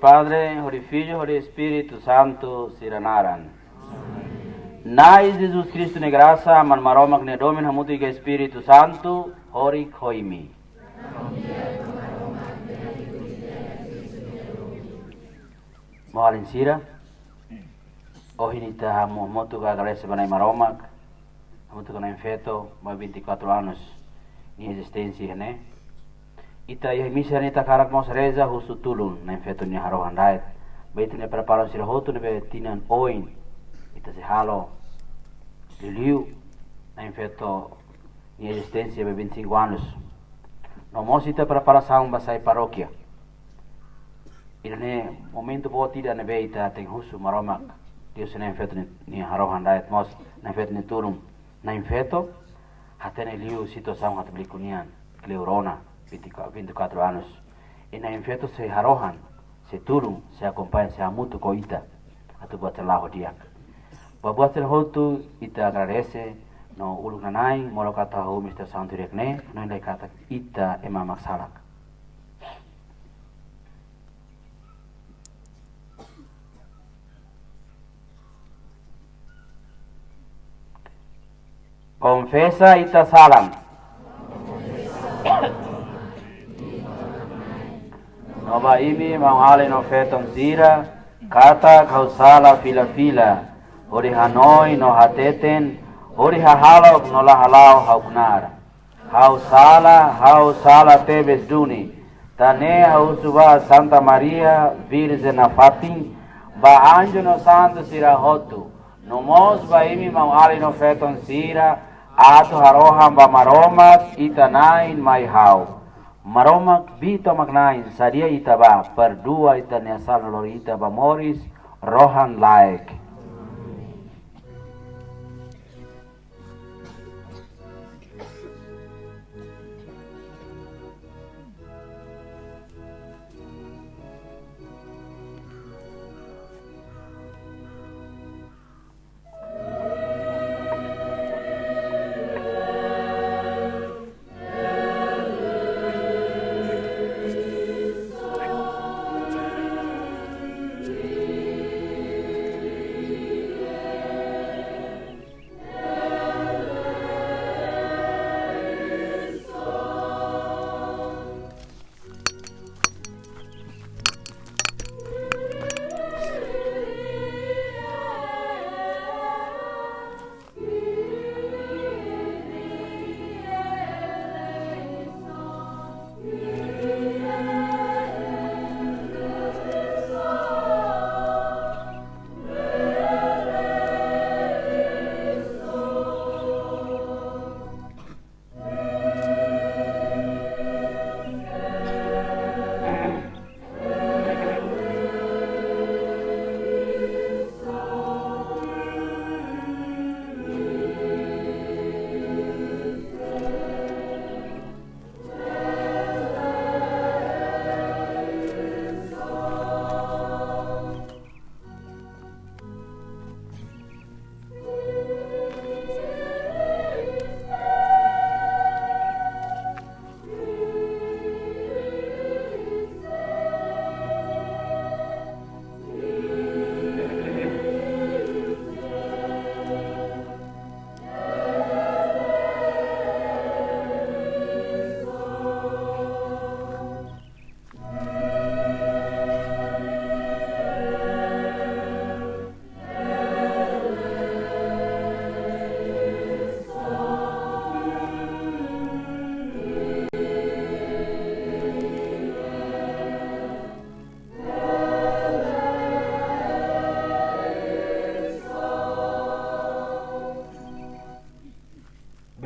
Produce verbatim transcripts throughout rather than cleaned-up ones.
Padre, hodi Filho, hodi Espíritu Santu sira naran. Na'i Jesus Kristu nia grasa, Aman Maromak nia domin hamutuk ho Espíritu Santu, horik ho imi. Maun-alin sira, ohin ita hamu-, hamutuk agradese ba Na'i Maromak, hamutuk ho Na'in Feto ba vinte e quatro anos nia ezisténsia ne'e. Ita iha misa ne'e ita hakarak mós reza husu tulun Na'in Feto nia harohan da'et ba ita-nia preparasaun sira hotu ne'ebé tinan oin ita sei halo liuliu Na'in Feto nia ezisténsia ba vinte e cinco anos. No mós ita preparasaun ba sai parókia. Ida-ne'e momentu boot ida ne'ebé ita tenke husu Maromak, Deus Na'in Feto nia, nia harohan da'et mós, Na'in Feto nia tulun. Na'in Feto hatene liu situasaun Hatubuiliku nian, kleur ona, vinte e quatro, vinte e quatro anos. I Na'in Feto sei harohan, sei tulun, sei akompaña, sei hamutuk ho ita atu buat sira la'o di'ak. Ba buat sira hotu ita agradese, no uluk nanain, molok atu hahú mistér santu hirak ne'e, no indai katak ita ema mak salak. Konfesa ita salan. No ba imi maun-alin no feton sira, katak ha'u sala fila-fila, hodi hanoin no hateten, hodi hahalok no la hala'o ha'u knaar. Ha'u sala, ha'u sala tebes duni. Tan ne'e ha'u husu ba Santa Maria, Virjen nafatin, ba anju no santu sira hotu, no mós ba imi maun-alin no feton sira, atu harohan ba Maromak, ita-nia Na'i mai ha'u. Maromak, Bibi tomak Na'i, sadia ita ba, perdua ita-nia sala no lori ita ba moris rohan-laek.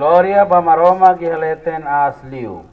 Glória ba Maromak iha leten aas liu.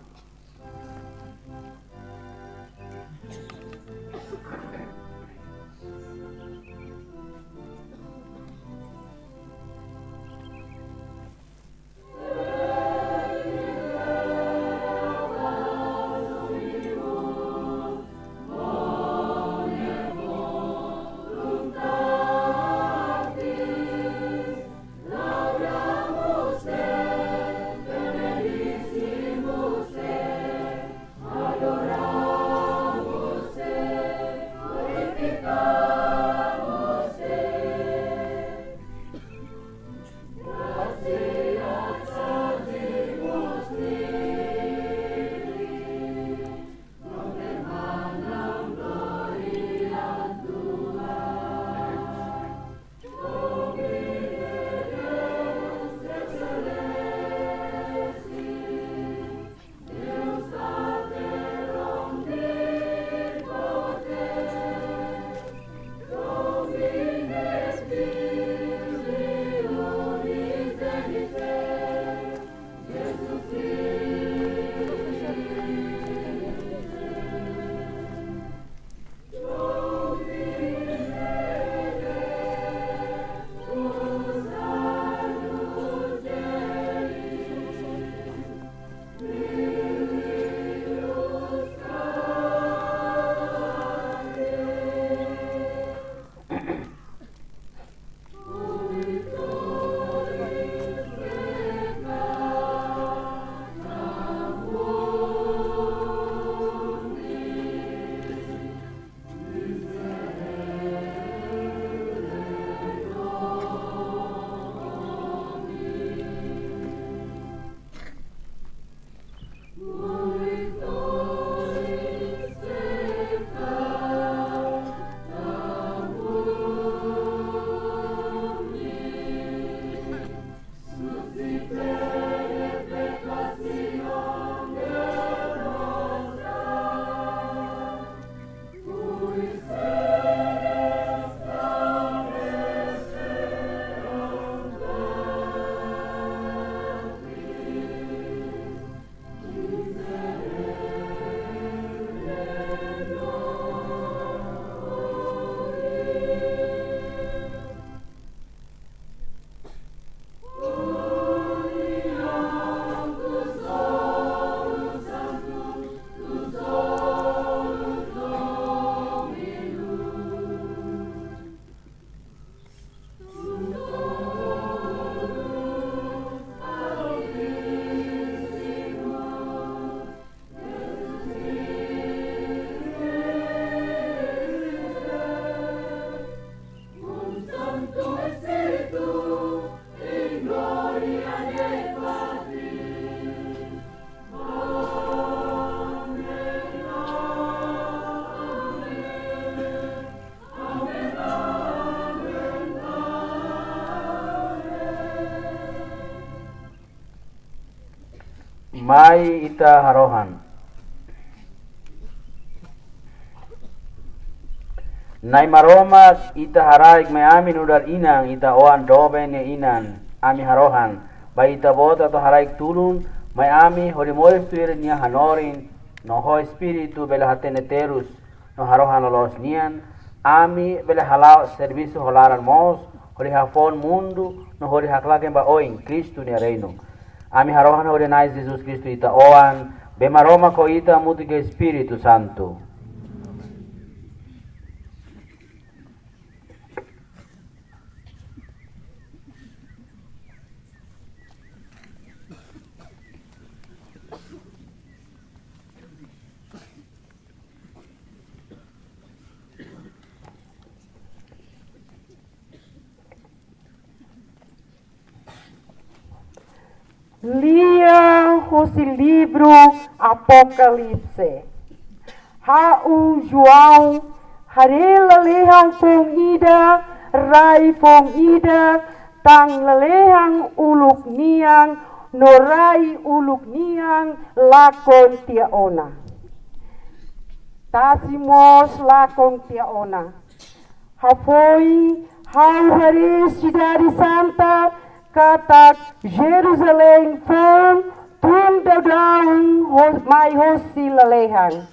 Mai ita harohan. Na'i Maromak, ita haraik mai ami nu'udar inan, ita-oan doben nia inan, ami harohan ba Ita-Boot atu haraik tulun mai ami hodi moris tuir nia hanorin, no ho Espíritu bele hatene terus no harohan loloos nian, ami bele hala'o servisu ho laran moos, hodi hafoun mundu no hodi haklaken ba oin Kristu nia reinu. Ami harohan hodi Na'i Jesus Kristu Ita-Oan, be Maromak ho Ita hamutuk ho Espíritu Santu. Lia hosi livru Apokalipse. Ha'u João haree lalehan foun ida, rai foun ida, tan lalehan uluk nian, no rai uluk nian lakon tiha ona. Tasi mós lakon tiha ona. Hafoin ha'u haree sidade santa, katak Jerusalém foun, tun daudaun ho-, mai hosi lalehan.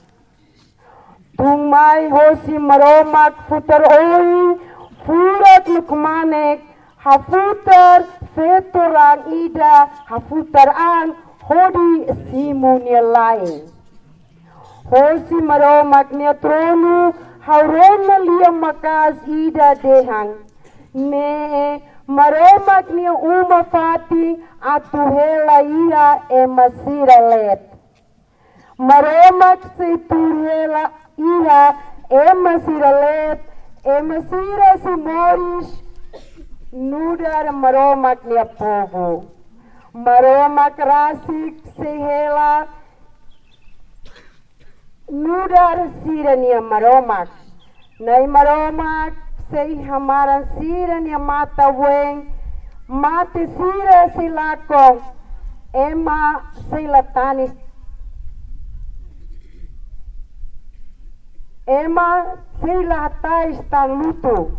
Tun mai hosi Maromak futar oin, furak no kmanek, hafutar feto-raan ida, hafutar an hodi simu nia la'en. Hosi Maromak nia tronu ha'u rona lia maka'as ida dehan: Ne'e Maromak nia uma-fatin atu hela iha ema sira leet. Maromak sei tuur hela iha ema sira leet, ema sira sei moris nu'udar Maromak nia povu. Maromak rasik sei hela nu'udar sira-nia Maromak. Na'i Maromak sei hamaran sira-nia matan-ween, mate sira sei lakon, ema sei la tanis, ema sei la hatais tan lutu.